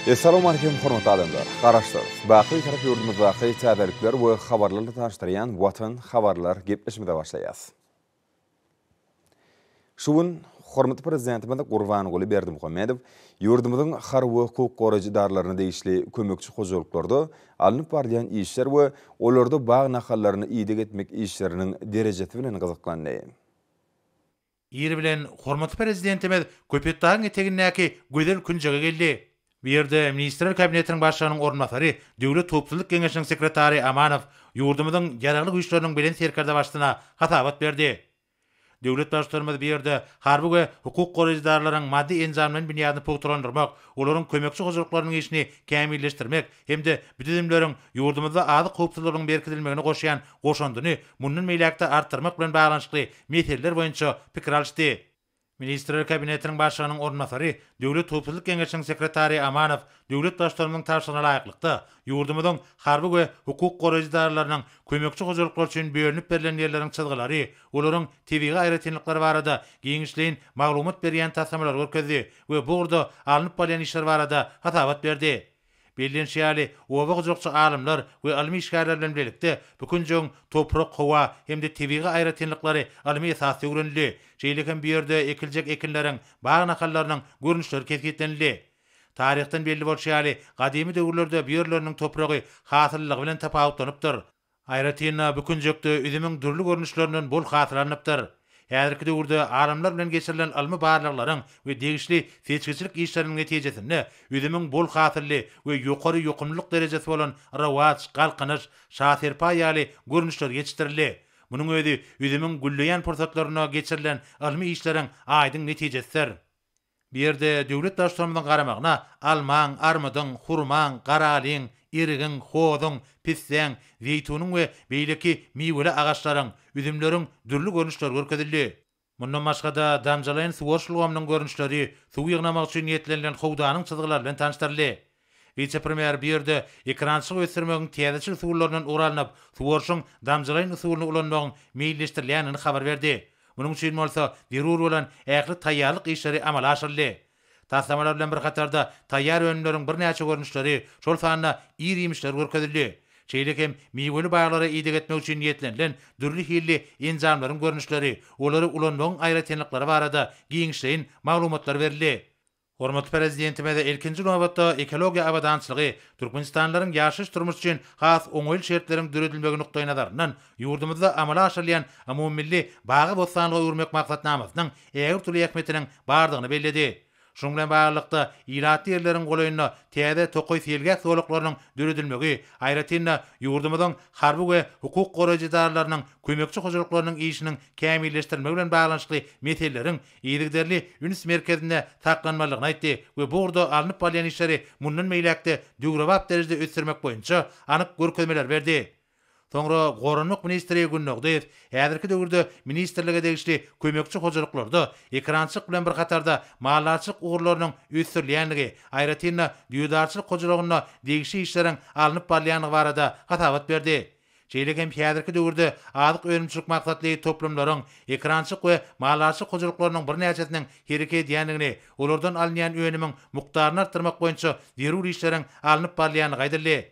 Essalawmaleýkim hormatly adamlar! Garaşsyz, baky Bitarap ýurdumyzdaky täzelikler we habarlarla tanyşdyrýan Watan habarlar gepleşigimize başlaýas. Şu gün hormatly Prezidentimiz Gurbanguly Berdimuhamedow ýurdumyzyň harby we hukuk goraýjy edaralaryna degişli kömekçi hojalyklarda alnyp barylýan işler we olarda bag nahallaryna ideg etmek işleriniň derejesi bilen gyzyklandy. Ir bilen hormatly Prezidentimiz Köpetdagyň etegindäki gözel künjege geldi. Bu ýerde Ministrler Kabinetiniň Başlygynyň orunbasary, Döwlet howpsuzlyk geňeşiniň sekretary Amanow ýurdumyzyň Ýaragly Güýçleriniň Belent Serkerdebaşysyna hasabat berdi. Döwlet Baştutanymyz bu ýerde harby we hukuk goraýjy edaralaryň maddy-enjamlaýyn binýadyny pugtalandyrmak, olaryň kömekçi hojalyklarynyň işini kämilleşdirmek hem-de bu düzümleriň ýurdumyzda azyk howpsuzlygynyň berkidilmegine goşýan goşandyny mundan beýläk-de artdyrmak bilen baglanyşykly meseleler boýunça pikir alyşdy. Ministrler Kabinetiniň Başlygynyň orunbasary, Döwlet howpsuzlyk geňeşiniň sekretary Amanow döwlet Baştutanymyzyň tabşyrygyna laýyklykda, ýurdumyzyň harby we hukuk goraýjy edaralarynyň kömekçi hojalyklar üçin bölünip berlen ýerleriň çyzgylary, olaryň tebigy aýratynlyklary barada giňişleýin maglumat berýän taslamalary görkezdi we bu ugurda alnyp barylýan işler barada hasabat berdi. Bellenişi ýaly, oba hojalykçy alymlar we ylmy işgärler bilen bilelikde bu künjegiň toprak, howa hem-de tebigy aýratynlyklary ylmy esasda öwrenildi. Şeýle hem bu ýerde ekiljek ekinleriň, bag nahallarynyň görnüşleri kesgitlenildi. Taryhdan belli bolşy ýaly, gadymy döwürlerde bu ýerleriniň topragy hasyllylygy bilen tapawutlanypdyr. Aýratyn-da, bu künjekde üzümiň dürli görnüşlerinden bol hasyl alnypdyr. Häzirki döwürde alymlar bilen geçirilen ylmy barlaglaryň we degişli seçgiçilik işleriniň netijesinde üzümiň bol hasylly we ýokary ýokumlylyk derejesi bolan Rowaç, Galkynyş, Şaserpaý ýaly görnüşleri ýetişdirildi. Munuň özi üzümiň gülleýän pursatlarynda geçirilen ylmy işleriň aýdyň netijesidir. Bu ýerde döwlet Baştutanymyzyň garamagyna almaň, armydyň, hurmaň, garalyň, erigiň, hozuň, pissäň, zeýtunyň we beýleki miweli agaçlaryň, üzümleriň dürli görnüşleri görkezildi. Mundan başga-da, damjalaýyn suwaryş ulgamynyň görnüşleri, suw ýygnamak üçin niýetlenilen howdanyň çyzgylary bilen tanyşdyryldy. Wise-premýer bu ýerde ekerançylygy ösdürmegiň täzeçil usullaryndan ugur alnyp, suwaryşyň damjalaýyn usulyny ulanmagyň meýilleşdirilýändigini habar berdi. Munuň üçin bolsa zerur bolan ähli taýýarlyk işleri amala aşyryldy. Taslamalar bilen bir hatarda taýýar önümleriň birnäçe görnüşleri, şol sanda ir-iýmişler görkezildi. Şeýle hem miweli baglara ideg etmek üçin niýetlenilen dürli hilli enjamlaryň görnüşleri, olary ulanmagyň aýratynlyklary barada giňişleýin maglumatlar berildi. Hormatly Prezidentimiz ilkinji nobatda ekologiýa abadançylygy, türkmenistanlylaryň ýaşaýyş-durmuş üçin has oňaýly şertleriň döredilmegi nukdaýnazaryndan ýurdumyzda amala aşyrylýan umumymilli bagy-bossanlyga öwürmek maksatnamasynyň ägirt uly ähmiýetiniň bardygyny belledi. Şunuň bilen baglylykda, ilatly ýerleriň golaýynda täze tokaý-seýilgäh zolaklarynyň döredilmegi, aýratyn-da, ýurdumyzyň harby we hukuk goraýjy edaralarynyň kömekçi hojalyklarynyň işiniň kämilleşdirilmegi bilen baglanyşykly meseleleriň yzygiderli üns merkezinde saklanmalydygyny aýtdy we bu ugurda alnyp barylýan işleri mundan beýläk-de döwrebap derejede ösdürmek boýunça anyk görkezmeleri berdi. Soňra goranmak ministri Gündogdyýew häzirki döwürde ministrlige degişli kömekçi hojalyklarda ekerançylyk bilen bir hatarda maldarçylyk ugurlarynyň ösdürilýändigi, aýratyn-da, düýedarçylyk hojalygynda degişli işleriň alnyp barylýandygy barada hasabat berdi. Şeýle hem häzirki döwürde azyk önümçilik maksatly toplumlaryň, ekerançylyk we maldarçylyk hojalyklarynyň birnäçesiniň hereket edýändigini, olardan alynýan önümiň mukdaryny artdyrmak boýunça zerur işleriň alnyp barylýandygy aýdyldy.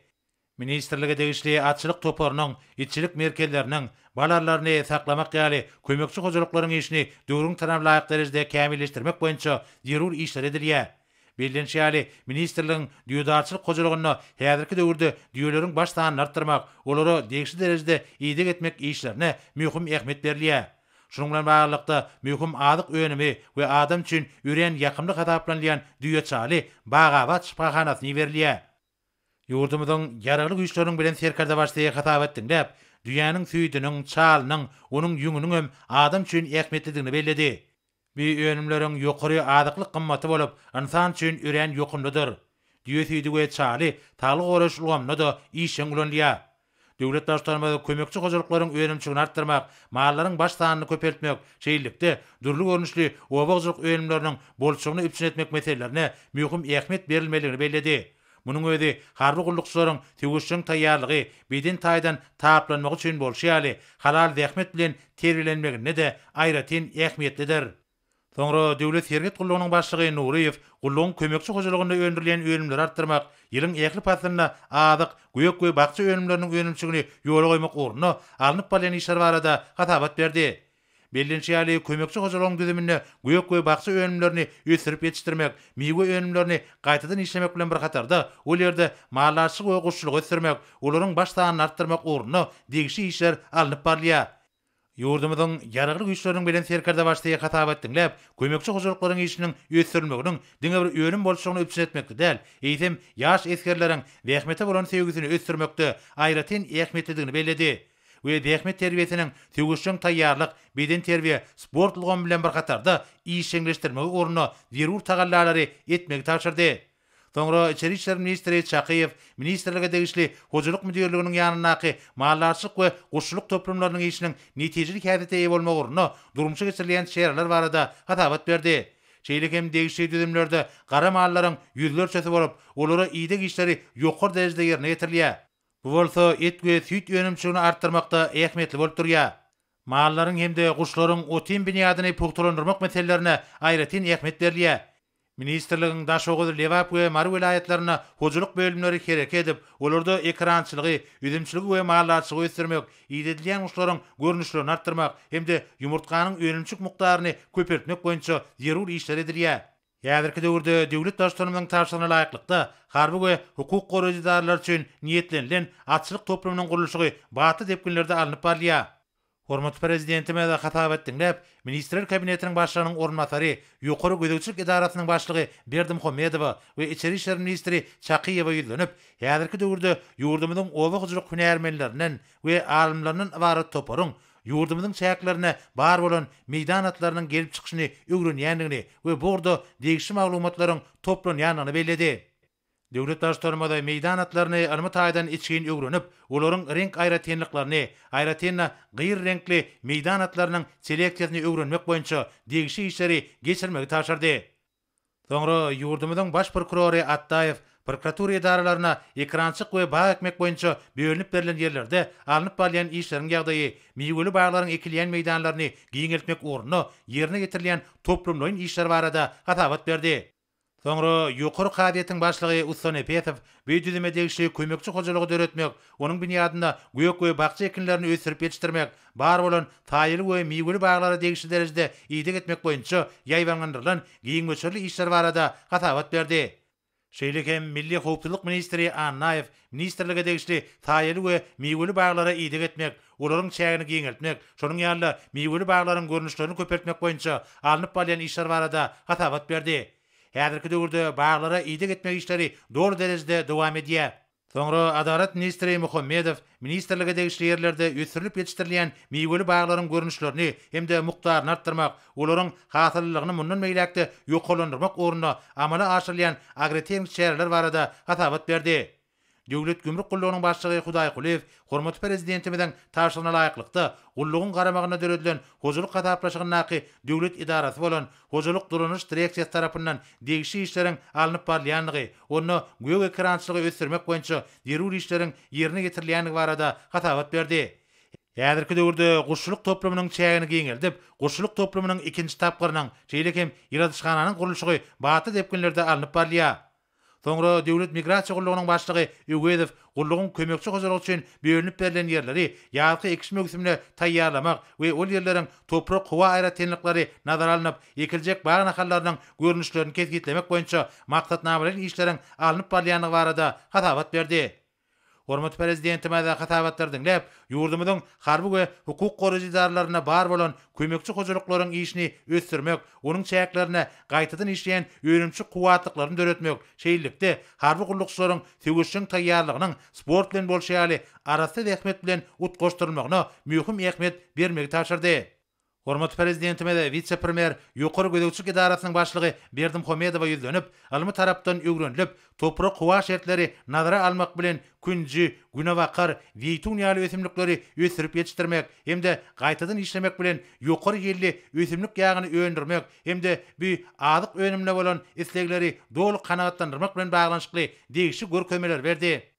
Ministrlige degişli atçylyk toparynyň, itçilik merkezleriniň, bal arylaryny saklamak ýaly kömekçi hojalyklaryň işini döwrüň talabyna laýyk derejede kämilleşdirmek boýunça zerur işler edilýär. Bellenişi ýaly, ministrligiň düýedarçylyk hojalygynda häzirki döwürde düýeleriň baş sanyny artdyrmak, olara degişli derejede ideg etmek işlerine möhüm ähmiýet berilýär. Şunuň bilen baglylykda, möhüm azyk önümi we adam üçin örän ýakymly hasaplanylýan düýe çaly Bagabat şypahanasyna iberilýär. Ýurdumyzyň Ýaragly Güýçleriniň Belent Serkerdebaşysy hasabat diňläp, düýäniň süýdüniň, çalynyň, onuň ýüňüniň hem adam üçin ähmiýetlidigini belledi. Bu önümleriň ýokary azyklyk gymmaty bolup, ynsan üçin örän ýokumlydyr. Düýe süýdi we çaly saglygy goraýyş ulgamynda-da işjeň ulanylýar. Döwlet Baştutanymyz kömekçi hojalyklaryň önümçiligini artdyrmak, mallaryň baş sanyny köpeltmek, şeýlelikde, dürli görnüşli oba hojalyk önümleriniň bolçulygyny üpjün etmek meselelerine möhüm ähmiýet berilmelidigini belledi. Munuň özi harby gullukçylaryň söweşjeň taýýarlygy, beden taýdan taplanmagy üçin bolşy ýaly, halal zähmet bilen terbiýelenmeginde-de aýratyn ähmiýetlidir. Soňra Döwlet serhet gullugynyň başlygy Nuryýew gullugyň kömekçi hojalygynda öndürilýän önümleri artdyrmak, ýylyň ähli paslynda azyk, gök we bakja önümleriniň önümçiligini ýola goýmak ugrunda alnyp barylýan işler barada hasabat berdi. Bellenişi ýaly, kömekçi hojalygyň düzüminde gök we bakja önümlerini ösdürip ýetişdirmek, miwe önümlerini gaýtadan işlemek bilen bir hatarda, ol ýerde maldarçylyk we guşçulygy ösdürmek, olaryň baş sanyny artdyrmak ugrunda degişli işler alnyp barylýar. Ýurdumyzyň Ýaragly Güýçleriniň Belent Serkerdebaşysy hasabat diňläp, kömekçi hojalyklaryň işiniň ösdürilmeginiň diňe bir önüm bolçulygyny üpjün etmekde däl, eýsem, ýaş esgerleriň zähmete bolan söýgüsini ösdürmekde aýratyn ähmiýetlidigini belledi we zähmet terbiýesiniň söweşjeň taýýarlyk, bedenterbiýe, sport ulgamy bilen bir hatarda işjeňleşdirilmegi ugrunda zerur tagallalary etmegi tabşyrdy. Soňra içeri işler ministri Çakyýew ministrlige degişli Hojalyk müdirliginiň ýanyndaky maldarçylyk we guşçulyk toplumlarynyň işiniň netijeli häsiýete eýe bolmagy ugrunda durmuşa geçirilýän çäreler barada hasabat berdi. Şeýle hem degişli düzümlerde gara mallaryň ýüzlerçesi bolup, olara ideg işleri ýokary derejede ýerine ýetirilýär. Bu bolsa et we süýt önümçiligini artdyrmakda ähmiýetli bolup durýar. Mallaryň hem-de guşlaryň ot-iým binýadyny pugtalandyrmak meselelerine aýratyn ähmiýet berilýär. Ministrligiň Daşoguz, Lebap we Mary welaýatlarynda hojalyk bölümleri hereket edip, olarda ekerançylygy, üzümçiligi we maldarçylygy ösdürmek, idedilýän guşlaryň görnüşlerini artdyrmak hem-de ýumurtganyň önümçilik mukdaryny köpeltmek boýunça zerur işler edilýär. Häzirki döwürde döwlet Baştutanymyzyň tabşyrygyna laýyklykda, harby we hukuk goraýjy edaralar üçin niýetlenilen atçylyk toplumynyň gurluşygy batly depginlerde alnyp barylýar. Hormatly Prezidentimiz hasabat diňläp, Ministrler Kabinetiniň Başlygynyň orunbasary, Ýokary gözegçilik edarasynyň başlygy Berdimuhamedowa we içeri işler ministri Çakyýewe ýüzlenip, häzirki döwürde ýurdumyzyň oba hojalyk hünärmenlerinden we alymlaryndan ybarat toparyň ýurdumyzyň çäklerinde bar bolan meýdan atlarynyň gelip çykyşyny öwrenýändigini we bu ugurda degişli maglumatlaryň toplanýandygyny belledi. Döwlet Baştutanymyz meýdan atlaryny ylmy taýdan içgin öwrenip, olaryň reňk aýratynlyklaryny, aýratyn-da, gyr reňkli meýdan atlarynyň seleksiýasyny öwrenmek boýunça degişli işleri geçirmegi tabşyrdy. Soňra ýurdumyzyň Baş prokurory Atdaýew prokuratura edaralaryna ekerançylyk we bag ekmek boýunça bölünip berlen ýerlerde alnyp barylýan işleriň ýagdaýy, miweli baglaryň ekilýän meýdanlaryny giňeltmek ugrunda ýerine ýetirilýän toplumlaýyn işler barada hasabat berdi. Soňra Ýokary kazyýetiň başlygy Ussa Nepesow bu düzüme degişli kömekçi hojalygy döretmek, onuň binýadynda gök we bakja ekinlerini ösdürip ýetişdirmek, bar bolan saýaly we miweli baglara degişli derejede ideg etmek boýunça ýaýbaňlandyrylan giň möçberli işler barada hasabat berdi. Şeýle hem Milli howpsuzlyk ministri Annaýew ministrlige degişli saýaly we miweli baglara ideg etmek, olaryň çägini giňeltmek, şonuň ýaly-da miweli baglaryň görnüşlerini köpeltmek boýunça alnyp barylýan işler barada hasabat berdi. Häzirki döwürde baglara ideg etmek işleri doly derejede dowam edýär. Soňra Adalat ministri Muhammedow ministrlige degişli ýerlerde ösdürilip ýetişdirilýän miweli baglaryň görnüşlerini hem-de mukdaryny artdyrmak, olaryň hasyllylygyny mundan beýläk-de ýokarlandyrmak ugrunda amala aşyrylýan agrotehniki çäreler barada hasabat berdi. Döwlet gümrük gullugynyň başlygy Hudaýkulyýew hormatly Prezidentimiziň tabşyrygyna laýyklykda, gullugyň garamagynda döredilen hojalyk hasaplaşygyndaky döwlet edarasy bolan Hojalyk dolanyş direksiýasy tarapyndan degişli işleriň alnyp barylýandygy, onda gök ekerançylygy ösdürmek boýunça zerur işleriň ýerine ýetirilýändigi barada hasabat berdi. Häzirki döwürde guşçulyk toplumynyň çägini giňeldip, guşçulyk toplumynyň ikinji tapgyrynyň, şeýle hem ýyladyşhananyň gurluşygy batly depginlerde alnyp barylýar. Soňra Döwlet migrasiýa gullugynyň başlygy Öwezow gullugyň kömekçi hojalyk üçin bölünip berlen ýerleri ýazky ekiş möwsümine taýýarlamak we ol ýerleriň toprak-howa aýratynlyklary nazara alnyp, ekiljek bag nahallarynyň görnüşlerini kesgitlemek boýunça maksatnamalaýyn işleriň alnyp barylýandygy barada hasabat berdi. Hormatly Prezidentimiz hasabatlary diňläp, ýurdumyzyň harby we hukuk goraýjy edaralarynda bar bolan kömekçi hojalyklaryň işini ösdürmek, onuň çäklerinde gaýtadan işleýän önümçilik kuwwatlyklaryny döretmek, şeýlelikde, harby gullukçylaryň söweşjeň taýýarlygynyň sport bilen bolşy ýaly, arassa zähmet bilen utgaşdyrylmagyna möhüm ähmiýet bermegi tabşyrdy. Hormatly Prezidentimiz wise-premýer, Ýokary gözegçilik edarasynyň başlygy Berdimuhamedowa ýüzlenip, ylmy tarapdan öwrenilip, toprak-howa şertleri nazara almak bilen künji, günebakar, zeýtun ýaly ösümlikleri ösdürip ýetişdirmek hem-de gaýtadan işlemek bilen ýokary hilli ösümlik ýagyny öndürmek hem-de bu azyk önümine bolan islegleri doly kanagatlandyrmak bilen baglanyşykly degişli görkezmeleri berdi.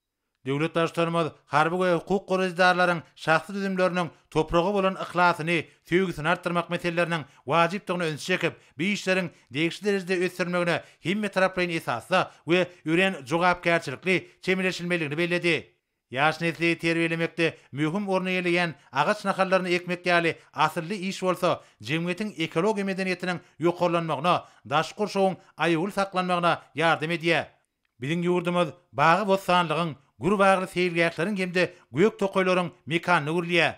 Döwlet Baştutanymyz harby we hukuk goraýjy edaralaryň şahsy düzümleriniň topraga bolan yhlasyny, söýgüsini artdyrmak meseleleriniň wajypdygyna ünsi çekip, bu işleriň degişli derejede ösdürilmegine hemmetaraplaýyn esasda we örän jogapkärçilikli çemeleşilmelidigini belledi. Ýaş nesli terbiýelemekde möhüm orny eýeleýän agaç nahallaryny ekmek ýaly asylly iş bolsa jemgyýetiň ekologiýa medeniýetiniň ýokarlanmagyna, daşky gurşawyň aýawly saklanmagyna ýardam edýär. Biziň ýurdumyz bagy-bossanlygyň, gür bagly seýilgähleriň hem-de gök tokaýlaryň mekanyna öwrülýär.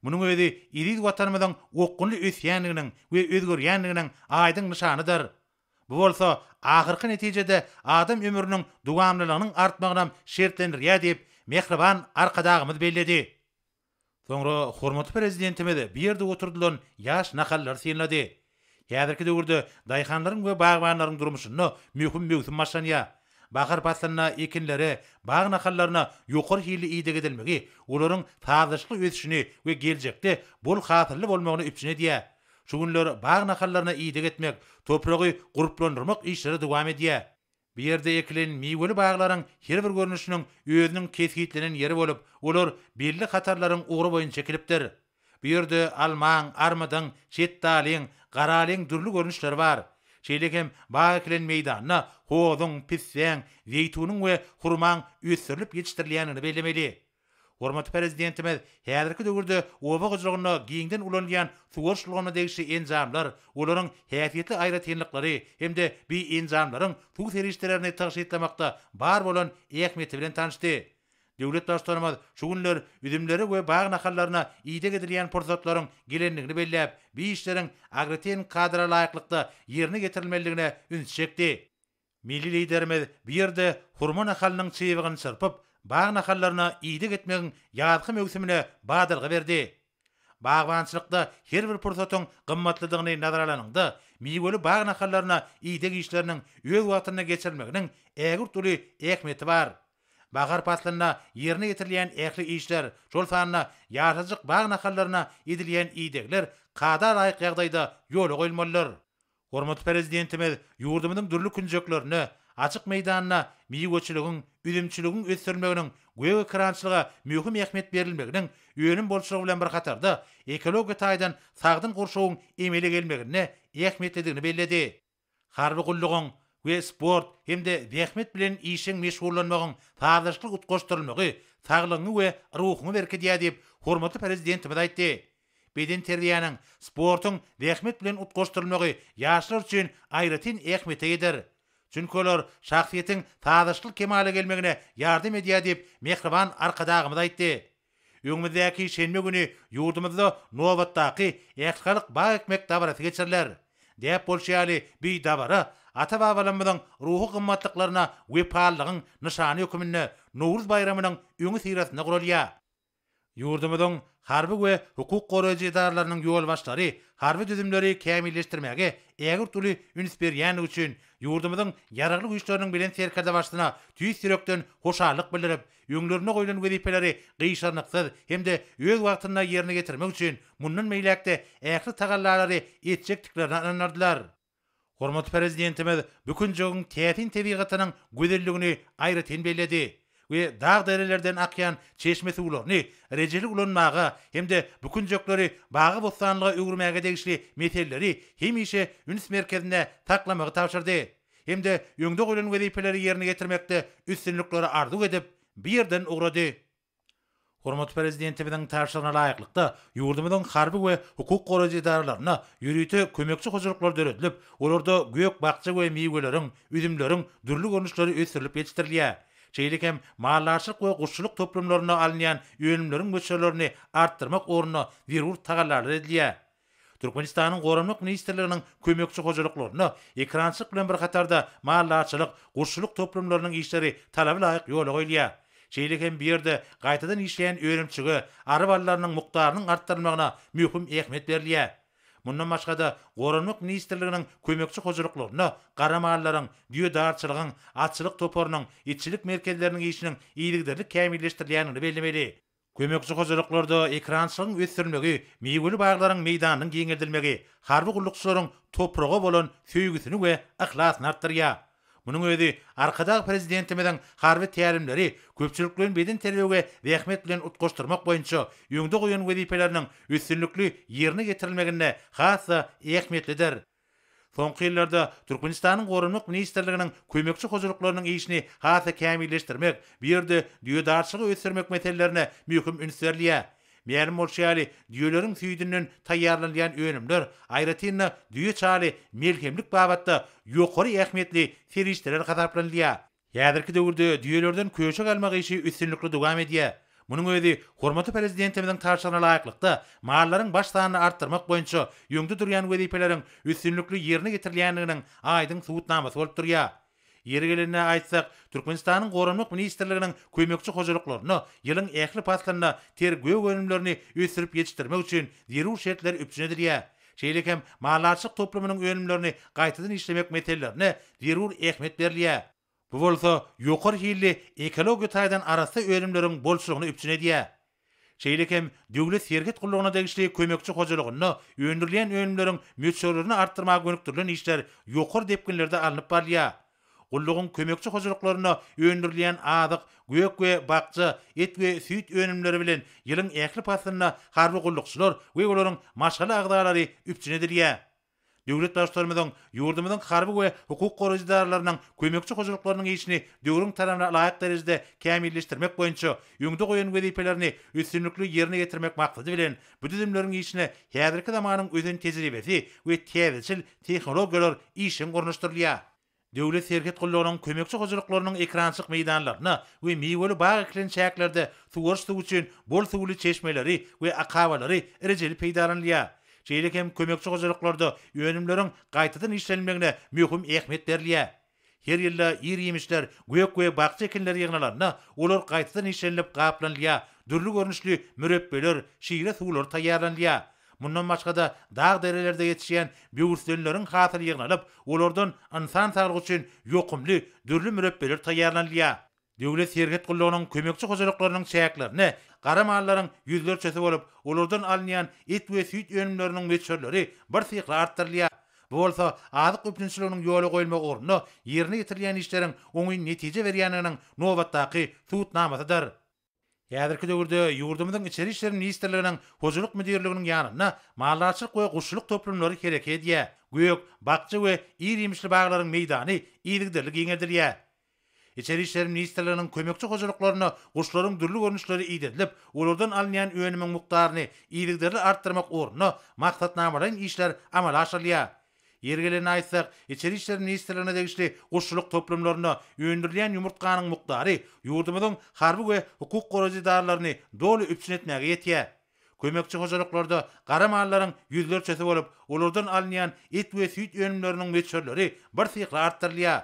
Munuň özi eziz Watanymyzyň okgunly ösýändiginiň we özgerýändiginiň aýdyň nyşanydyr. Bu bolsa ahyrky netijede adam ömrüniň dowamlylygynyň artmagynam şertlendirýär diýip, mähriban Arkadagymyz belledi. Soňra hormatly Prezidentimiz bu ýerde oturdylan ýaş nahallary synlady. Häzirki döwürde daýhanlaryň we bagbanlaryň durmuşynda möhüm möwsüm başlanýar. Bahar paslynda ekinlere, bag nahallaryna ýokary hilli ideg edilmegi olaryň sazlaşykly ösüşini we geljekde bol hasylly bolmagyny üpjün edýär. Şu günler bag nahallaryna ideg etmek, topragy gurplandyrmak işleri dowam edýär. Bu ýerde ekilen miweli baglaryň her bir görnüşiniň özüniň kesgitlenen ýeri bolup, olar belli hatarlaryň ugry boýunça ekilipdir. Bu ýerde almaň, armydyň, şetdalyň, garalyň dürli görnüşleri bar. Şeýle hem bag ekilen meýdanda hozuň, pissäň, zeýtunyň we hurmaň ösdürilip ýetişdirilýändigini bellemeli. Hormatly Prezidentimiz häzirki döwürde oba hojalygynda giňden ulanylýan suwaryş ulgamyna degişli enjamlar, olaryň häsiýetli aýratynlyklary hem-de bi enjamlaryň suw serişdelerini tygşytlamakda bar bolan ähmiýeti bilen tanyşdy. Döwlet Baştutanymyz şu günler üzümlere we bag nahallaryna ideg edilýän pursatlaryň gelendigini belläp, bi işleriň agrotehniki kadalara laýyklykda ýerine ýetirilmelidigine ünsi çekdi. Milli Liderimiz bu ýerde hurma nahalynyň çybygyny çyrpyp, bag nahallaryna ideg etmegiň ýazky möwsümine badalga berdi. Bagbançylykda her bir pursatyň gymmatlydygyny nazara alanyňda, miweli bag nahallaryna ideg işleriniň öz wagtynda geçirilmeginiň ägirt uly ähmiýeti bar. Bahar paslynda ýerine ýetirilýän ähli işler, şol sanda ýaşajyk bag nahallaryna edilýän idegler kada laýyk ýagdaýda ýola goýulmalydyr. Hormatly Prezidentimiz ýurdumyzyň dürli künjeklerinde, açyk meýdanda miweçiligiň, üzümçiligiň ösdürilmeginiň, gök ekerançylyga möhüm ähmiýet berilmeginiň önüm bolçulygy bilen bir hatarda, ekologiýa taýdan sagdyn gurşawyň emele gelmeginde ähmiýetlidigini belledi. Harby gullugyň we sport hem-de zähmet bilen işjeň meşgullanmagyň sazlaşykly utgaşdyrylmagy saglygyňy we ruhuňy berkidýär diýip, hormatly Prezidentimiz aýtdy. Bedenterbiýäniň, sportuň zähmet bilen utgaşdyrylmagy ýaşlar üçin aýratyn ähmiýete eýedir. Çünki olar şahsyýetiň sazlaşykly kemala gelmegine ýardam edýär diýip, mähriban Arkadagymyz aýtdy. Öňümizdäki şenbe güni ýurdumyzda nobatdaky ählihalk bag ekmek dabarasy geçiriler. Däp bolşy ýaly, bu dabara ata-babalarymyzyň ruhy gymmatlyklaryna wepalylygyň nyşany höküminde Nowruz baýramynyň öňüsyrasynda guralýar. Ýurdumyzyň harby we hukuk goraýjy edaralarynyň ýolbaşçylary harby düzümleri kämilleşdirmäge ägirt uly üns berýändigi üçin ýurdumyzyň Ýaragly Güýçleriniň Belent Serkerdebaşysyna tüýs ýürekden hoşallyk bildirip, öňlerinde goýlan wezipeleri gyşarnyksyz hem-de öz wagtynda ýerine ýetirmek üçin mundan beýläk-de ähli tagallalary etjekdiklerine ynandyrdylar. Hormatly Prezidentimiz bu künjegiň täsin tebigatynyň gözelligini aýratyn belledi we dag-derelerden akýan çeşme suwlaryny rejeli ulanmaga hem-de bu künjekleri bagy-bossanlyga öwürmäge degişli meseleleri hemişe üns merkezinde saklamagy tabşyrdy hem-de öňde goýlan wezipeleri ýerine ýetirmekde üstünlikleri arzuw edip, bu ýerden ugrady. Hormatly Prezidentimiziň tabşyrygyna laýyklykda, ýurdumyzyň harby we hukuk goraýjy edaralarynda ýörite kömekçi hojalyklar döredilip, olarda gök-bakja we miweleriň, üzümleriň dürli görnüşleri ösdürilip ýetişdirilýär. Şeýle hem maldarçylyk we guşçulyk toplumlarynda alynýan önümleriň möçberlerini artdyrmak ugrunda zerur tagallalar edilýär. Türkmenistanyň Goranmak ministrliginiň kömekçi hojalyklarynda ekerançylyk bilen bir hatarda maldarçylyk, guşçulyk toplumlarynyň işleri talaba laýyk ýola goýulýar. Şeýle hem bu ýerde gaýtadan işleýän önümçige ary ballarynyň mukdarynyň artdyrylmagyna möhüm ähmiýet berilýär. Mundan başga-da, Goranmak ministrliginiň kömekçi hojalyklarynda gara mallaryň, düýedarçylygyň, atçylyk toparynyň, itçilik merkezleriniň işiniň yzygiderli kämilleşdirilýändigini bellemeli. Kömekçi hojalyklarda ekerançylygyň ösdürilmegi, miweli baglaryň meýdanynyň giňeldilmegi harby gullukçylaryň topraga bolan söýgüsini we yhlasyny artdyrýar. Munuň özi Arkadag Prezidentimiziň harby tälimleri köpçülikleýin bedenterbiýe we zähmet bilen utgaşdyrmak boýunça öňde goýan wezipeleriniň üstünlikli ýerine ýetirilmeginde has-da ähmiýetlidir. Soňky ýyllarda Türkmenistanyň Goranmak ministrliginiň kömekçi hojalyklarynyň işini has-da kämilleşdirmek, bu ýerde düýedarçylygy ösdürmek meselelerine möhüm üns berilýär. Mälim bolşy ýaly, düýeleriň süýdünden taýýarlanylýan önümler, aýratyn-da, düýe çaly melhemlik babatda ýokary ähmiýetli serişdeler hasaplanylýar. Häzirki döwürde düýelerden köşek almak işi üstünlikli dowam edýär. Munuň özi hormatly Prezidentimiziň tabşyrygyna laýyklykda, mallaryň baş sanyny artdyrmak boýunça öňde durýan wezipeleriň üstünlikli ýerine ýetirilýändiginiň aýdyň subutnamasy bolup durýar. Ýeri gelende aýtsak, Türkmenistanyň Goranmak ministrliginiň kömekçi hojalyklarynda ýylyň ähli paslynda ter gök önümlerini ösdürip ýetişdirmek üçin zerur şertler üpjün edilýär. Şeýle hem maldarçylyk toplumynyň önümlerini gaýtadan işlemek meselelerine zerur ähmiýet berilýär. Bu bolsa ýokary hilli ekologiýa taýdan arassa önümleriň bolçulygyny üpjün edýär. Şeýle hem Döwlet serhet gullugyna degişli kömekçi hojalygynda öndürilýän önümleriň möçberlerini artdyrmaga gönükdirilen işler ýokary depginlerde alnyp barylýar. Gullugyň kömekçi hojalyklarynda öndürilýän azyk, gök we bakja, et we süýt önümleri bilen ýylyň ähli paslynda harby gullukçylar we olaryň maşgala agzalary üpjün edilýär. Döwlet Baştutanymyzyň ýurdumyzyň harby we hukuk goraýjy edaralarynyň kömekçi hojalyklarynyň işini döwrüň talabyna laýyk derejede kämilleşdirmek boýunça öňde goýan wezipelerini üstünlikli ýerine ýetirmek maksady bilen, bu düzümleriň işine häzirki zamanyň ösen tejribesi we täzeçil tehnologiýalar işjeň ornaşdyrylýar. Döwlet serhet gullugynyň kömekçi hojalyklarynyň ekerançylyk meýdanlarynda we miweli bag ekilen çäklerde suwaryş suwy üçin bol suwly çeşmeleri we akabalary rejeli peýdalanylýar. Şeýle hem kömekçi hojalyklarda önümleriň gaýtadan işlenilmegine möhüm ähmiýet berilýär. Her ýylda ir-iýmişler, gök we bakja ekinleri ýygnalanda, olar gaýtadan işlenilip gaplanylýar, dürli görnüşli mürepbeler, şire suwlary taýýarlanylýar. Mundan başga-da, dag-derelerde ýetişýän böwürslenleriň hasyly ýygnalyp, olardan ynsan saglygy üçin ýokumly dürli mürepbeler taýýarlanylýar. Döwlet serhet gullugynyň kömekçi hojalyklarynyň çäklerinde gara mallaryň ýüzlerçesi bolup, olardan alynýan et we süýt önümleriniň möçberleri birsyhly artdyrylýar. Bu bolsa azyk üpjünçiliginiň ýola goýulmagy ugrunda ýerine ýetirilýän işleriň oňyn netije berýändiginiň nobatdaky subutnamasydyr. Häzirki döwürde ýurdumyzyň Içeri işler ministrliginiň Hojalyk müdirliginiň ýanynda maldarçylyk we guşçulyk toplumlary hereket edýär, gök, bakja we ir-iýmişli baglaryň meýdany yzygiderli giňeldilýär. Içeri işler ministrliginiň kömekçi hojalyklarynda guşlaryň dürli görnüşleri idedilip, olardan alynýan önümiň mukdaryny yzygiderli artdyrmak ugrunda maksatnamalaýyn işler amala aşyrylýar. Ýeri gelende aýtsak, Içeri işler ministrligine degişli guşçulyk toplumlarynda öndürilýän ýumurtganyň mukdary ýurdumyzyň harby we hukuk goraýjy edaralaryny doly üpjün etmäge ýetýär. Kömekçi hojalyklarda gara mallaryň ýüzlerçesi bolup, olardan alynýan et we süýt önümleriniň möçberleri birsyhly artdyrylýar.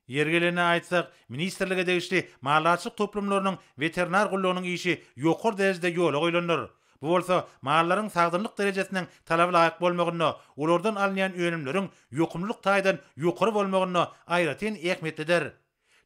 Ýeri gelende aýtsak, ministrlige degişli maldarçylyk toplumlarynyň weterinar gullugynyň işi ýokary derejede ýola goýlandyr. Bu bolsa mallaryň sagdynlyk derejesiniň talaba laýyk bolmagynda, olardan alynýan önümleriň ýokumlylyk taýdan ýokary bolmagynda aýratyn ähmiýetlidir.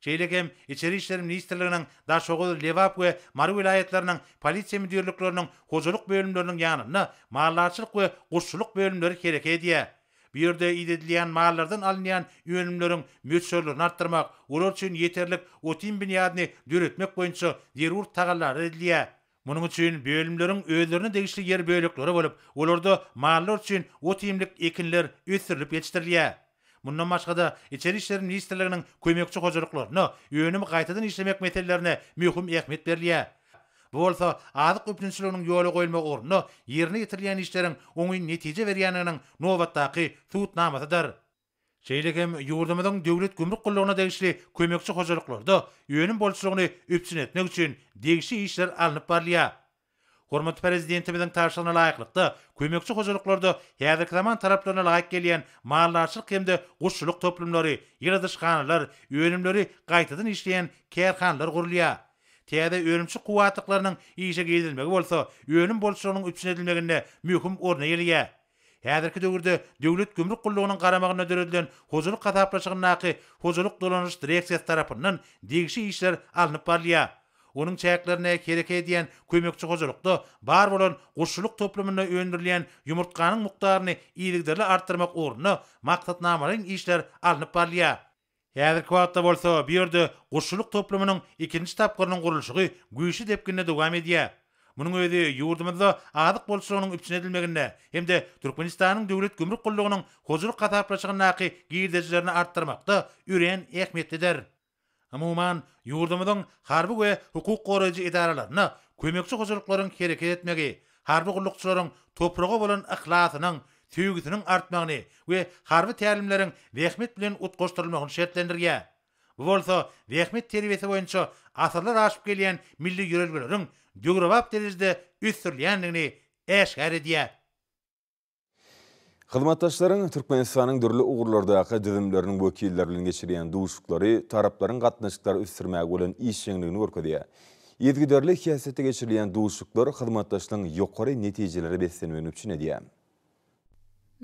Şeýle hem Içeri işler ministrliginiň Daşoguz, Lebap we Mary welaýatlarynyň polisiýa müdirlikleriniň hojalyk bölümleriniň ýanynda maldarçylyk we guşçulyk bölümleri hereket edýär. Bu ýerde idedilýän mallardan alynýan önümleriň möçberlerini artdyrmak, olar üçin ýeterlik ot-iým binýadyny döretmek boýunça zerur tagallalar edilýär. Munuň üçin bölümleriň özlerine degişli ýer bölekleri bolup, olarda mallar üçin ot-iýmlik ekinler ösdürilip ýetişdirilýär. Mundan başga-da, Içeri işler ministrliginiň kömekçi hojalyklarynda önümi gaýtadan işlemek meselelerine möhüm ähmiýet berilýär. Bu bolsa azyk üpjünçiliginiň ýola goýulmagy ugrunda ýerine ýetirilýän işleriň oňyn netije berýändiginiň nobatdaky subutnamasydyr. Şeýle hem ýurdumyzyň Döwlet gümrük gullugyna degişli kömekçi hojalyklarda önüm bolçulygyny üpjün etmek üçin degişli işler alnyp barylýar. Hormatly Prezidentimiziň tabşyrygyna laýyklykda, kömekçi hojalyklarda häzirki zaman talaplaryna laýyk gelýän maldarçylyk hem-de guşçulyk toplumlary, ýyladyşhanalar, önümleri gaýtadan işleýän kärhanalar gurulýar. Täze önümçilik kuwwatlyklarynyň işe girizilmegi bolsa önüm bolçulygynyň üpjün edilmeginde möhüm orny eýeleýär. Häzirki döwürde Döwlet gümrük gullugynyň garamagynda döredilen hojalyk hasaplaşygyndaky hojalyk dolanyş direksiýasy tarapyndan degişli işler alnyp barylýar. Onuň çäklerinde hereket edýän kömekçi hojalykda bar bolan guşçulyk toplumynda öndürilýän ýumurtganyň mukdaryny yzygiderli artdyrmak ugrunda maksatnamalaýyn işler alnyp barylýar. Häzirki wagtda bolsa bu ýerde guşçulyk toplumynyň ikinji tapgyrynyň gurluşygy güýçli depginde dowam edýär. Munuň özi ýurdumyzda azyk bolçulygynyň üpjün edilmeginde hem-de Türkmenistanyň Döwlet gümrük gullugynyň hojalyk hasaplaşygyndaky girdejilerini artdyrmakda örän ähmiýetlidir. Umuman, ýurdumyzyň harby we hukuk goraýjy edaralarynda kömekçi hojalyklaryň hereket etmegi, harby gullukçylaryň topraga bolan yhlasynyň, söýgüsiniň artmagyny we harby tälimleriň zähmet bilen utgaşdyrylmagyny şertlendirýär. Bu bolsa zähmet terbiýesi boýunça asyrlar aşyp gelýän milli ýörelgeleriň döwrebap derejede ösdürilýändigini äşgär edýär. Hyzmatdaşlaryň Türkmenistanyň dürli ugurlardaky düzümleriniň wekilleri bilen geçirýän duşuşyklary taraplaryň gatnaşyklary ösdürmäge bolan işjeňligini görkezýär. Yzygiderli häsiýetde geçirilýän duşuşyklar hyzmatdaşlygyň ýokary netijelere beslenmegini üpjün edýär.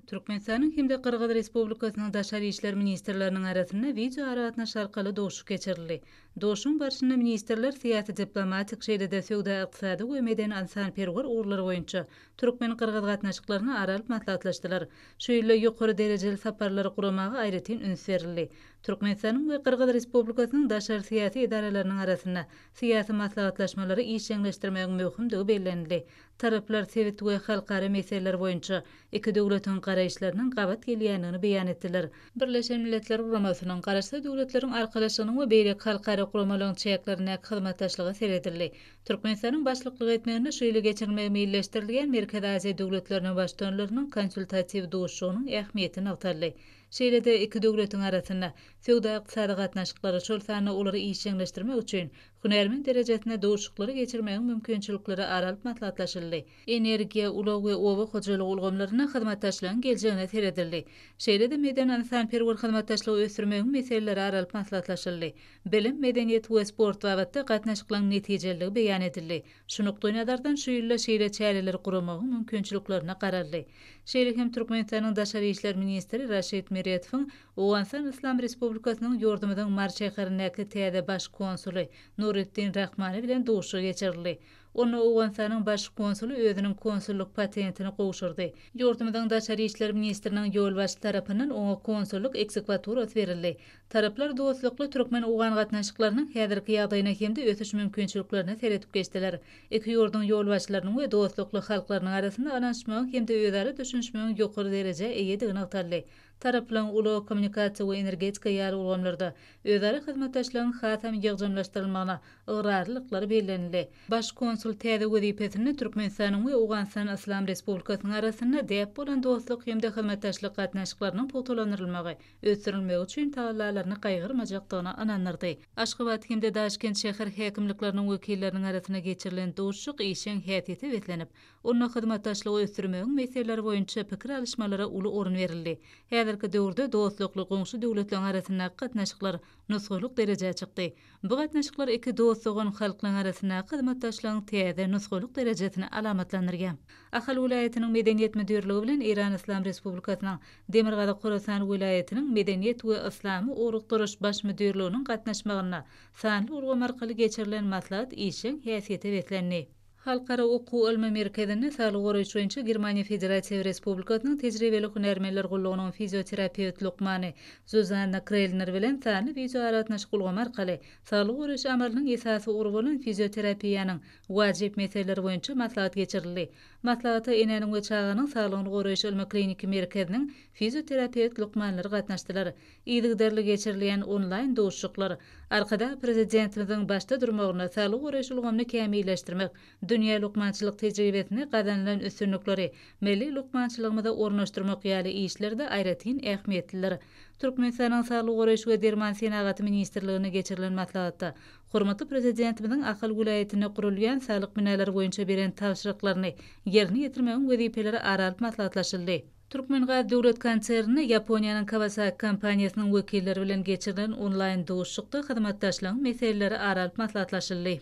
Türkmenistanyň hem-de Gyrgyz Respublikasynyň daşary işler ministrleriniň arasynda wideoaragatnaşyk arkaly duşuşyk geçirildi. Duşuşygyň barşynda ministrler syýasy-diplomatik, şeýle-de söwda-ykdysady we medeni-ynsanperwer ugurlar boýunça türkmen-gyrgyz gatnaşyklaryny ara alyp maslahatlaşdylar. Şu ýylda ýokary derejeli saparlary guramaga aýratyn üns berildi. Türkmenistanyň we Gyrgyz Respublikasynyň daşary syýasy edaralarynyň arasynda syýasy maslahatlaşmalary işjeňleşdirmegiň möhümdigi bellenildi. Taraplar sebit we halkara meseleler boýunça iki döwletiň garaýyşlarynyň gabat gelýändigini beýan etdiler. Birleşen Milletler Guramasynyň, Garaşsyz Döwletleriň Arkalaşygynyň we beýleki halkara guramalaryň çäklerindäki hyzmatdaşlyga seredildi. Türkmenistanyň başlyklyk etmeginde şu ýyly geçirilmegi meýilleşdirilýän Merkezi Aziýa döwletleriniň Baştutanlarynyň Konsultatiw duşuşygynyň ähmiýeti nygtaldy. Şeýle-de iki döwletiň arasynda söwda-ykdysady gatnaşyklary, şol sanda olary işjeňleşdirmek üçin hünärmen derejesinde duşuşyklary geçirmegiň mümkinçilikleri ara alyp maslahatlaşyldy. Energiýa, ulag we oba hojalygy ulgamlarynda hyzmatdaşlygyň geljegine seredildi. Şeýle-de medeni-ynsanperwer hyzmatdaşlygy ösdürmegiň meseleleri ara alyp maslahatlaşyldy. Bilim, medeniýet we sport babatda gatnaşyklaryň netijeliligi beýan edildi. Şu nukdaýnazardan şu ýylda şeýle çäreleri guramagyň mümkinçiliklerine garaldy. Şeýle hem Türkmenistanyň daşary işler ministri Raşid Meredowyň Owganystan Yslam Respublikasynyň ýurdumyzyň Mary şäherindäki täze Baş konsuly Nuretdin Rahmani bilen duşuşygy geçirildi. Onda Owganystanyň Baş konsuly özüniň konsullyk patentini gowşurdy. Ýurdumyzyň daşary işler ministriniň ýolbaşçy tarapyndan oňa konsullyk ekzekwaturasy berildi. Taraplar dostlukly türkmen-owgan gatnaşyklarynyň häzirki ýagdaýyna hem-de ösüş mümkinçiliklerine seredip geçdiler. Iki ýurduň ýolbaşçylarynyň we dostlukly halklarynyň arasynda ynanyşmagyň hem-de özara düşünişmegiň ýokary derejä eýedigi nygtaldy. Taraplaryň ulag, kommunikasiýa we energetika ýaly ulgamlarda özara hyzmatdaşlygyň hasam ýygjamlaşdyrylmagyna ygrarlylyklary bellenildi. Baş konsul täze wezipesinde Türkmenistanyň we Owganystan Yslam Respublikasynyň arasynda däp bolan dostluk hem-de hyzmatdaşlyk gatnaşyklarynyň pugtalandyrylmagy, ösdürilmegi üçin tagallalaryny gaýgyrmajakdygyna ynandyrdy. Aşgabat hem-de Daşkent şäher häkimlikleriniň wekilleriniň arasynda geçirilen duşuşyk işjeň häsiýete beslenip, onda hyzmatdaşlygy ösdürmegiň meseleleri boýunça pikir alyşmalara uly orun berildi. Häzirki döwürde dostlukly goňşy döwletleriň arasyndaky gatnaşyklar nusgalyk derejä çykdy. Bu gatnaşyklar iki dost-dogan halklaryň arasyndaky hyzmatdaşlygyň täze nusgalyk derejesini alamatlandyrýar. Ahal welaýatynyň Medeniýet müdirligi bilen Eýran Yslam Respublikasynyň Demirgazyk Horasan welaýatynyň Medeniýet we yslamy ugrukdyryş baş müdirliginiň gatnaşmagynda sanly ulgam arkaly geçirilen maslahat işjeň häsiýete beslendi. Halkara okuw-ylmy merkezinde saglygy goraýyş boýunça Germaniýa Federatiýa Respublikasynyň tejribeli hünärmenler gullugynyň fizioterapewt lukmany Zuzanna Krelner bilen sanly wideoaragatnaşyk ulgamy arkaly saglygy goraýyş amalynyň esasy ugry bolan fizioterapiýanyň wajyp meseleleri boýunça maslahat geçirildi. Maslahata Enäniň we çaganyň saglygyny goraýyş ylmy-kliniki merkeziniň fizioterapewt lukmanlary gatnaşdylar. Yzygiderli geçirilýän onlaýn duşuşyklar Arkadag Prezidentimiziň başda durmagynda saglygy goraýyş ulgamyny kämilleşdirmek, dünýä lukmançylyk tejribesinde gazanylan üstünlikleri milli lukmançylygymyza ornaşdyrmak ýaly işlerde aýratyn ähmiýetlidir. Türkmenistanyň Saglygy goraýyş we derman senagaty ministrliginde geçirilen maslahatda hormatly Prezidentimiziň Ahal welaýatynda gurulýan saglyk binalary boýunça beren tabşyryklaryny ýerine ýetirmegiň wezipeleri ara alyp maslahatlaşyldy. Türkmengaz döwlet konserninde Ýaponiýanyň Kawasaki kompaniýasynyň wekilleri bilen geçirilen onlaýn duşuşykda hyzmatdaşlygyň meseleleri ara alyp maslahatlaşyldy.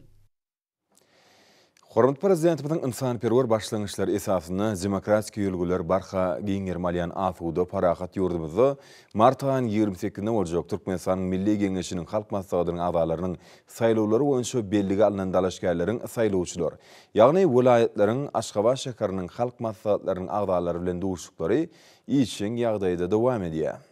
Hormatly Prezidentimiziň ynsanperwer başlangyçlary esasynda demokratik ýörelgeler barha giň gerim alýan asuda, parahat ýurdumyzda mart aýynyň ýigrimi sekizinde boljak Türkmenistanyň Milli Geňeşiniň Halk Maslahatynyň agzalarynyň saýlawlary boýunça bellige alnan dalaşgärleriň saýlawçylar, ýagny welaýatlaryň, Aşgabat şäheriniň Halk Maslahatlarynyň agzalary bilen duşuşyklary işjeň ýagdaýda dowam edýär.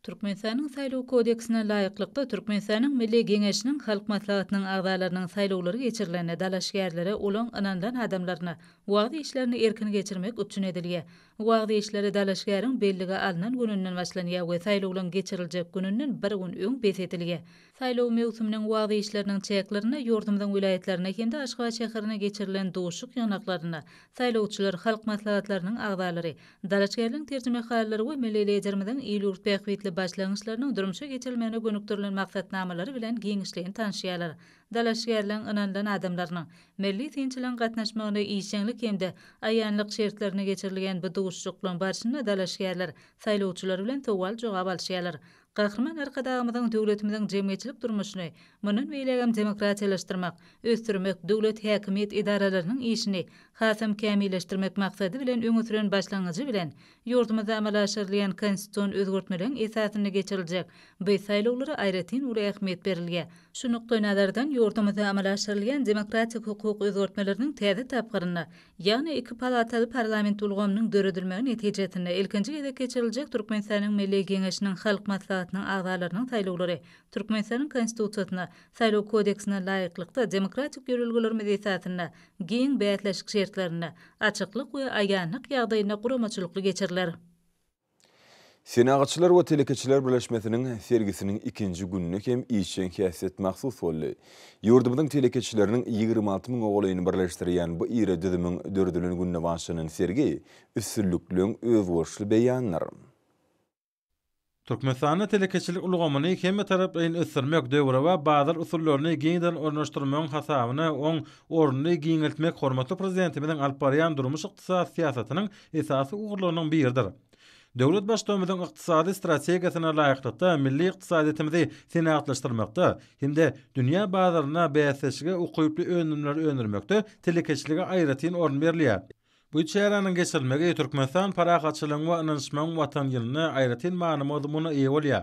Türkmenistanyň Saýlaw kodeksine laýyklykda, Türkmenistanyň Milli Geňeşiniň Halk Maslahatynyň agzalarynyň saýlawlary geçirilende dalaşgärlere, olaň ynanylan adamlaryna wagyz işlerini erkin geçirmek üpjün edilýär. Wagyz işleri dalaşgäriň bellige alnan gününden başlanýar we saýlawlaryň geçiriljek gününden bir gün öň bes edilýär. Saýlaw möwsüminiň wagyz işleriniň çäklerinde ýurdumyzyň welaýatlarynda hem-de Aşgabat şäherinde geçirilen duşuşyk ýygnaklarynda saýlawçylar, halk maslahatlarynyň agzalary, dalaşgärligiň terjimehallary we milli Liderimiziň il-ýurt bähbitli başlangyçlarynyň durmuşa geçirilmegine gönükdirilen maksatnamalary bilen giňişleýin tanyşýarlar. Dalaşgärligiň ynanylan adamlarynyň, milli synçylaryň gatnaşmagynda işjeňlik hem-de aýanlyk şertlerinde geçirilýän bu duşuşyklaryň barşynda dalaşgärler saýlawçylar bilen sowal-jogap alyşýarlar. Gahryman Arkadagymyzyň döwletimiziň jemgyýetçilik durmuşyny mundan beýlägem demokratiýalaşdyrmak, ösdürmek, döwlet häkimiýet edaralarynyň işini hasam kämilleşdirmek maksady bilen öňe süren başlangyjy bilen ýurdumyzda amala aşyrylýan konstitusion özgertmeleriň esasynda geçiriljek bu saýlawlara aýratyn uly ähmiýet berilýär. Şu nukdaýnazardan ýurdumyzda amala aşyrylýan demokratik hukuk özgertmeleriniň täze tapgyrynda Ýagny iki palataly parlament ulgamynyň döredilmegi netijesinde ilkinji gezek geçiriljek Türkmenistanyň Milli Geňeşiniň Halk Maslahatynyň agzalarynyň saýlawlary Türkmenistanyň Konstitusiýasyna, Saýlaw kodeksine laýyklykda demokratik ýörelgelerimiz esasynda, giň bäsleşik şertlerinde, açyklyk we aýanlyk ýagdaýynda guramaçylykly geçiriler. Senagatçylar we telekeçiler birleşmesiniň sergisiniň ikinji gününe hem işjeň häsiýet mahsus boldy. Ýurdumyzyň telekeçileriniň 26 müňe golaýyny birleşdirýän bu iri düzümiň döredilen gününe bagyşlanan sergi üstünlikligiň özboluşly beýanydyr. Türkmenistanda telekeçilik ulgamyny hemmetaraplaýyn ösdürmek, döwrebap bazar usullaryny giňden ornaşdyrmagyň hasabyna oň ornuny giňeltmek hormatly Prezidentimiziň alyp barýan durmuş-ykdysady syýasatynyň esasy ugurlarynyň biridir. Döwlet Baştutanymyzyň ykdysady strategiýasyna laýyklykda milli ykdysadyýetimizi senagatlaşdyrmakda hem-de dünýä bazarynda bäsdeşlige ukyply önümleri öndürmekde telekeçilige aýratyn orun berilýär. Bu çäräniň geçirilmegi Türkmenistan parahatçylygyň we ynanyşmagyň Watany ýylynda aýratyn many-mazmuna eýe bolýar.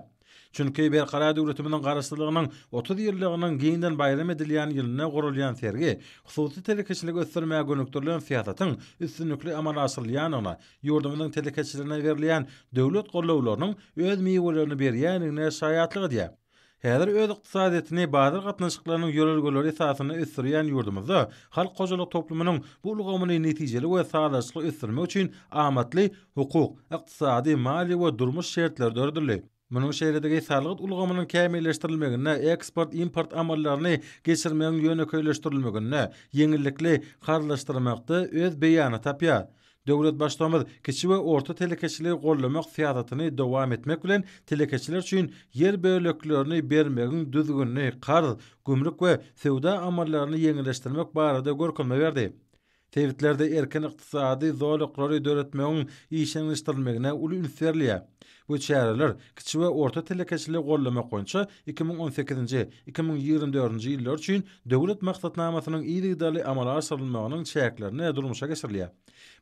Çünki Berkarar döwletimiziň Garaşsyzlygynyň 30 ýyllygynyň giňden baýram edilýän ýylynda guralýan sergi hususy telekeçiligi ösdürmäge gönükdirilen syýasatyň üstünlikli amala aşyrylýandygyna, ýurdumyzyň telekeçilerine berilýän döwlet gollawlarynyň öz miwelerini berýändigine şaýatlyk edýär. Häzir öz ykdysadyýetini bazar gatnaşyklarynyň ýörelgeleri esasynda ösdürýän ýurdumyzda halk hojalyk toplumynyň bu ulgamyny netijeli we sazlaşykly ösdürmek üçin amatly hukuk, ykdysady, maliýe we durmuş şertleri döredildi. Munuň şeýledigi salgyt ulgamynyň kämilleşdirilmeginde, eksport-import amallaryny geçirmegiň ýönekeýleşdirilmeginde, ýeňillikli karzlaşdyrmakda öz beýanyny tapýar. Döwlet Baştutanymyz kiçi we orta telekeçiligi goldamak syýasatyny dowam etmek bilen, telekeçiler üçin ýer böleklerini bermegiň düzgünini, karz, gümrük we söwda amallaryny ýeňilleşdirmek barada görkezme berdi. Sebitlerde erkin ykdysady zolaklary döretmegiň işjeňleşdirilmegine uly üns berilýär. Bu çäreler kiçi we orta telekeçiligi goldamak boýunça 2018-nji, 2024-nji ýyllar üçin Döwlet maksatnamasynyň yzygiderli amala aşyrylmagynyň çäklerinde durmuşa geçirilýär.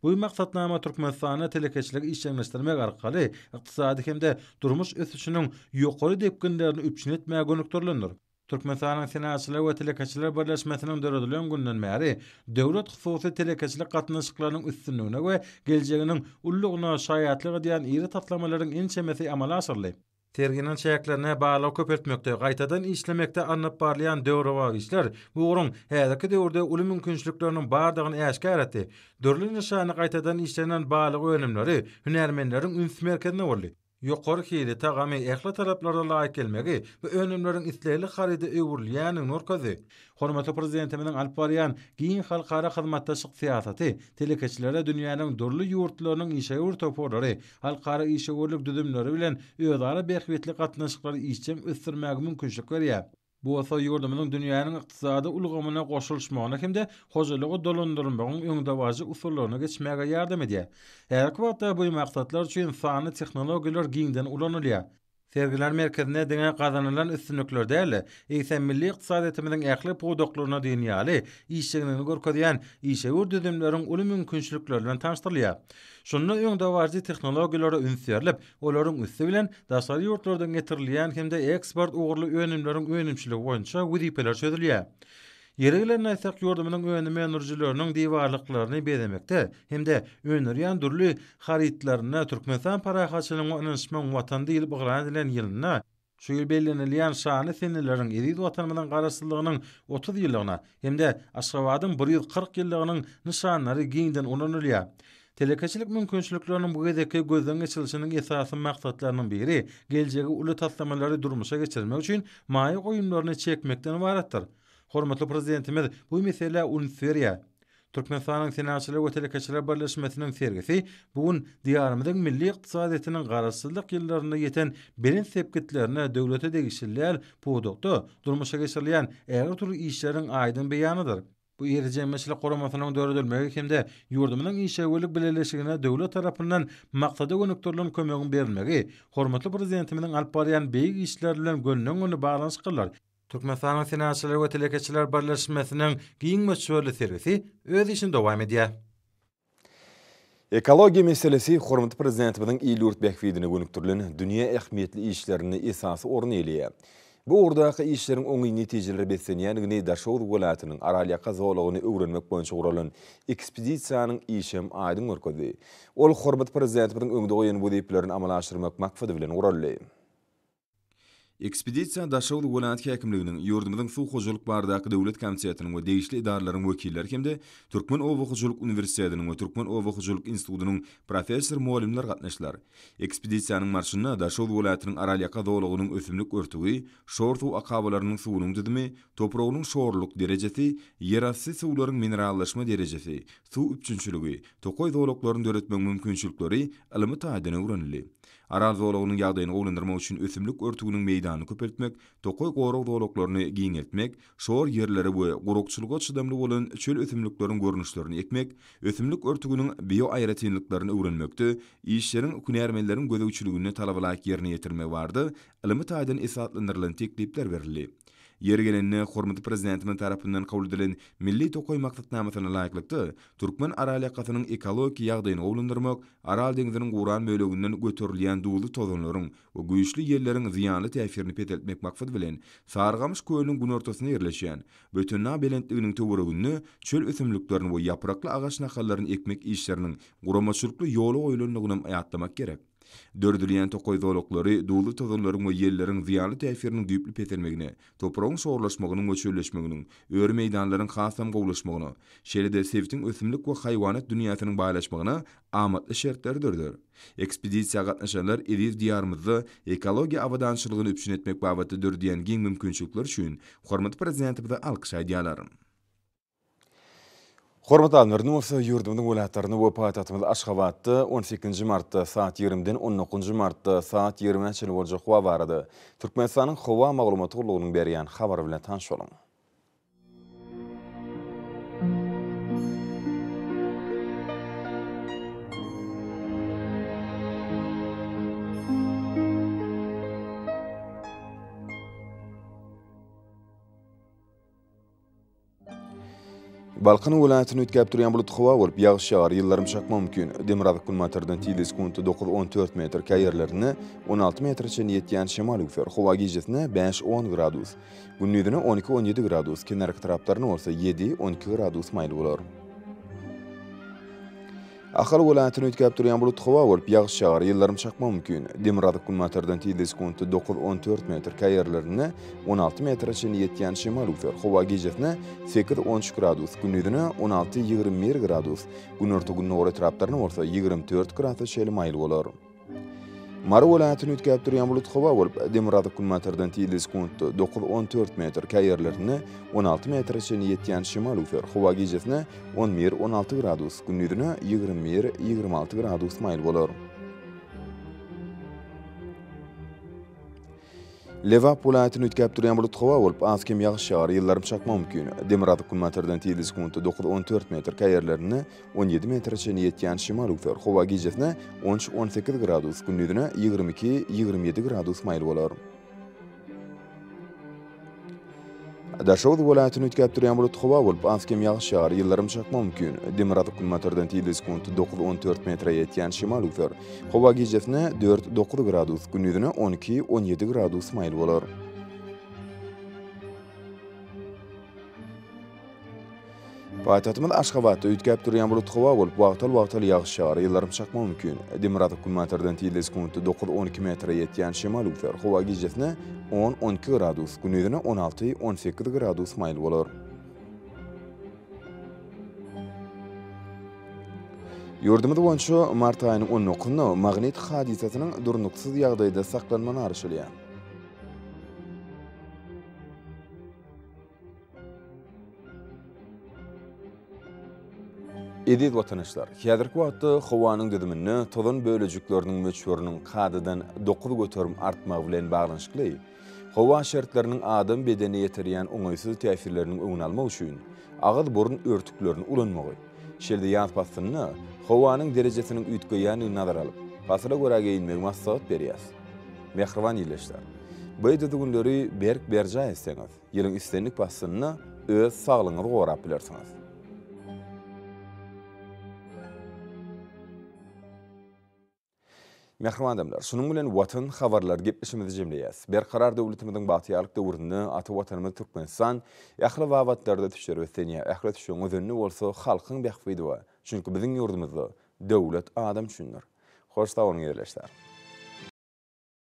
Bu maksatnama Türkmenistanda telekeçiligi işjeňleşdirmek arkaly ykdysady hem-de durmuş ösüşiniň ýokary depginlerini üpjün etmäge gönükdirilendir. Türkmenistanyň Senagatçylar we telekeçiler birleşmesiniň döredilen gününden bäri döwlet-hususy telekeçilik gatnaşyklarynyň üstünligine we geljeginiň ululygyna şaýatlyk edýän iri taslamalaryň ençemesi amala aşyryldy. Serginiň çäklerinde balygy köpeltmekde, gaýtadan işlemekde alnyp barylýan döwrebap işler bu ugruň häzirki döwürde uly mümkinçilikleriniň bardygyny äşgär etdi. Dürli nyşanly gaýtadan işlenen balyk önümleri hünärmenleriň üns merkezinde boldy. Ýokary hili, tagamy ähli talaplara laýyk gelmegi bu önümleriň islegli haryda öwrülýändigini görkezdi. Hormatly Prezidentimiziň alyp barýan giň halkara hyzmatdaşlyk syýasaty telekeçilere dünýäniň dürli ýurtlarynyň işewür toparlary, halkara işewürlik düzümleri bilen özara bähbitli gatnaşyklary işjeň ösdürmäge mümkinçilik berýär. Bu bolsa ýurdumyzyň dünýäniň ykdysady ulgamyna goşulyşmagyna hem-de hojalygy dolandyrmagyň öňdebaryjy usullaryna geçmäge ýardam edýär. Häzirki wagtda bu maksatlar üçin sanly tehnologiýalar giňden ulanylýar. Sergiler merkezinde diňe gazanylan üstünlikler däl-de, eýsem milli ykdysadyýetimiziň ähli pudaklarynda diýen ýaly işjeňligini görkezýän işewür düzümleriň uly mümkinçilikleri bilen tanyşdyrylýar. Şunda öňdebaryjy tehnologiýalara üns berlip, olaryň üsti bilen daşary ýurtlardan getirilýän hem-de eksport ugurly önümleriň önümçiligi boýunça wezipeler çözülýär. Ýeri gelende aýtsak, ýurdumyzyň önüm öndürijileriniň diwarlyklaryny bezemekde hem-de öndürýän dürli harytlarynda Türkmenistan parahatçylygyň we ynanyşmagyň Watany diýlip yglan edilen ýylynda, şu ýyl bellenilýän şanly seneleriň, eziz Watanymyzyň Garaşsyzlygynyň 30 ýyllygyna hem-de Aşgabadyň 140 ýyllygynyň nyşanlary giňden ulanylýar. Telekeçilik mümkinçilikleriniň bu gezekki gözden geçirilişiniň esasy maksatlarynyň biri geljegi uly taslamalary durmuşa geçirmek üçin maýa goýumlaryny çekmekden ybaratdyr. Hormatly Prezidentimiz bu meselä üns berýär. Türkmenistanyň Senagatçylar we telekeçiler birleşmesiniň sergisi bu gün Diýarymyzyň milli ykdysadyýetiniň Garaşsyzlyk ýyllarynda ýeten belent sepgitlerine döwlete degişli däl pudakda durmuşa geçirilýän ägirt uly işleriň aýdyň beýanydyr. Bu iri jemgyýetçilik guramasynyň döredilmegi hem-de ýurdumyzyň işewürlik bileleşigine döwlet tarapyndan maksada gönükdirilen kömegiň berilmegi hormatly Prezidentimiziň alyp barýan beýik işleri bilen gönden-göni baglanyşyklydyr. Türkmenistanyň Senagatçylar we telekeçiler birleşmesiniň giň möçberli sergisi öz işini dowam edýär. Ekologiýa meselesi hormatly Prezidentimiziň il-ýurt bähbidine gönükdirilen dünýä ähmiýetli işlerinde esasy orun eýeleýär. Bu ugurdaky işleriň oňyn netijelere beslenýändigini Daşoguz welaýatynyň Aralýaka zolagyny öwrenmek boýunça guralan ekspedisiýanyň işi hem aýdyň görkezdi. Ol hormatly Prezidentimiziň öňde goýan wezipelerini amala aşyrmak maksady bilen guraldy. Ekspedisiýa Daşoguz welaýat häkimliginiň, ýurdumyzyň Suw hojalyk baradaky döwlet komitetiniň we degişli edaralaryň wekilleri hem-de Türkmen oba hojalyk uniwersitetiniň we Türkmen oba hojalyk institutynyň professor-mugallymlary gatnaşdylar. Ekspedisiýanyň barşynda Daşoguz welaýatynyň Aralýaka zolagynyň ösümlik örtügi, şor suw akabalarynyň suwunyň düzümi, topragynyň şorlulyk derejesi, ýerasty suwlaryň minerallaşma derejesi, suw üpjünçiligi, tokaý zolaklaryny döretmegiň mümkinçilikleri ylmy taýdan öwrenildi. Aral zolagynyň ýagdaýyny gowulandyrmak üçin ösümlik örtüginiň meýdanyny köpeltmek, tokaý gorag zolaklaryny giňeltmek, şor ýerlere we gurakçylyga çydamly bolan çöl ösümlikleriň görnüşlerini ekmek, ösümlik örtüginiň bioaýratynlyklaryny öwrenmekde işleriň hünärmenleriň gözegçiliginde talabalaýyk ýerine ýetirilmegi barada ylmy taýdan esaslandyrylan teklipler berildi. Ýeri gelende, hormatly Prezidentimiz tarapyndan kabul edilen Milli tokaý maksatnamasyna laýyklykda, türkmen Aralýakasynyň ekologik ýagdaýyny gowulandyrmak, Aral deňziniň guran böleginden göterilýän duzly tozanlaryň we güýçli ýelleriň zyýanly täsirini peseltmek maksady bilen, Sarygamyş kölüniň günortasynda ýerleşýän Bötendag belentliginiň töwereginde çöl ösümliklerini we ýaprakly agaç nahallaryny ekmek işleriniň guramaçylykly ýola goýulandygynam ýatlamak gerek. Döredilýän tokaý zolaklary duzly tozanlaryň we ýelleriň zyýanly täsiriniň düýpli peselmegine, topragyň şorlaşmagynyň we çölleşmeginiň, öri meýdanlaryň hasam gowulaşmagyna, şeýle-de sebitiň ösümlik we haýwanat dünýäsiniň baýlaşmagyna amatly şertleri döreder. Ekspedisiýa gatnaşanlar eziz Diýarymyzda ekologiýa abadançylygyny üpjün etmek babatda döredýän giň mümkinçilikler üçin hormatly Prezidentimize alkyş aýdýarlar. Hormatly alymlar, indi bolsa ýurdumyzyň welaýatlarynda we paýtagtymyz Aşgabatda on sekizinji martda saat ýigrimiden on dokuzynjy martda saat ýigrimä çenli boljak howa barada Türkmenistanyň Howa maglumat gullugynyň berýän habary bilen tanyş boluň. Balkan welaýatyny üýtgäp durýan bulut howa bolup, ýagyş ýagar, ýyldyrym çakmagy mümkin. Demirgazyk-günbatardan tizligi sekuntda dokuz-on dört metr, käýerlerinde 16 metre çenli ýetýän şemal öwser. Howa gijesine bäş-on gradus, gündizine on iki-on ýedi gradus, kenarki taraplarynda bolsa ýedi-on iki gradus maýyl bolar. Ahal welaýatyny üýtgäp durýan bulut howa bolup, ýagyş ýagar, ýyldyrym çakmagy mümkin. Demirgazyk-günbatardan tizligi sekuntda dokuz-on dört metr, käýerlerinde 16 metre çenli ýetýän şemal öwser. Howa gijesine sekiz-on üç gradus, gündizine on alty-ýigrimi bir gradus, günorta-gündogar etraplarynda bolsa 24 grasa çenli maýyl bolar. Mary welaýatyny üýtgäp durýan bulut howa bolup, demirgazyk-günbatardan tizligi sekuntda dokuz-on dört metr, käýerlerinde 16 metre çenli ýetýän şemal öwser. Howa gijesine on bir-on alty gradus, gündizine 21-26 gradus maýyl bolar. Lebap welaýatyny üýtgäp durýan bulut howa bolup, az-kem ýagyş ýagar, ýyldyrym çakmagy mümkin. Demirgazyk-günbatardan tizligi sekuntda dokuz-on dört metr, käýerlerinde 17 metre çenli ýetýän şemal öwser. Howa gijesine on üç-on sekiz gradus, gündizine 22-27 gradus maýyl bolar. Daşoguz welaýatyny üýtgäp durýan bulut howa bolup, az-kem ýagyş ýagar, ýyldyrym çakmagy mümkin. Demirgazyk-günbatardan tizligi sekuntda dokuz-on dört metre ýetýän şemal öwser. Howa gijesine dört-dokuz gradus, gündizine on iki-on ýedi gradus maýyl bolar. Paýtagtymyz Aşgabatda üýtgäp durýan bulut howa bolup, wagtal-wagtal ýagyş ýagar, ýyldyrym çakmagy mümkin. Demirgazyk günbatardan tizligi sekuntda dokuz, 12 metre ýetýän şemal öwser. Howa gijesine on, 12 gradus, gündizine on alty, 18 gradus maýyl bolar. Ýurdumyz boýunça mart aýynyň on dokuzynda magnit hadysasynyň durnuksyz ýagdaýda saklanmagyna garaşylýar. Eziz watandaşlar, häzirki wagtda howanyň düzüminde tozan bölejikleriniň möçberiniň kadadan 9% artmagy bilen baglanyşykly, howa şertleriniň adam bedenine ýetirýän oňaýsyz täsirleriniň öňüni almak üçin agyz-burun örtüklerini ulanmagy, şeýle-de ýaz paslynda howanyň derejesiniň üýtgeýändigini nazara alyp, pasyla görä geýinmegi maslahat berýäris. Mähriban ildeşler! Bu düzgünleri berk berjaý etseňiz, ýylyň islendik paslynda öz saglygyňyzy gorap bilersiňiz. Mähriban adamlar, şunuň bilen Watan habarlary gepleşigimizi jemleýäs. Berkarar döwletimiziň bagtyýarlyk döwründe ata Watanymyz Türkmenistan ähli babatlarda ösüşlere beslenýär. Ähli ösüşiň özeninde bolsa halkyň bähbidi bar. Çünki biziň ýurdumyzda döwlet adam üçindir. Hoş sag boluň ildeşler.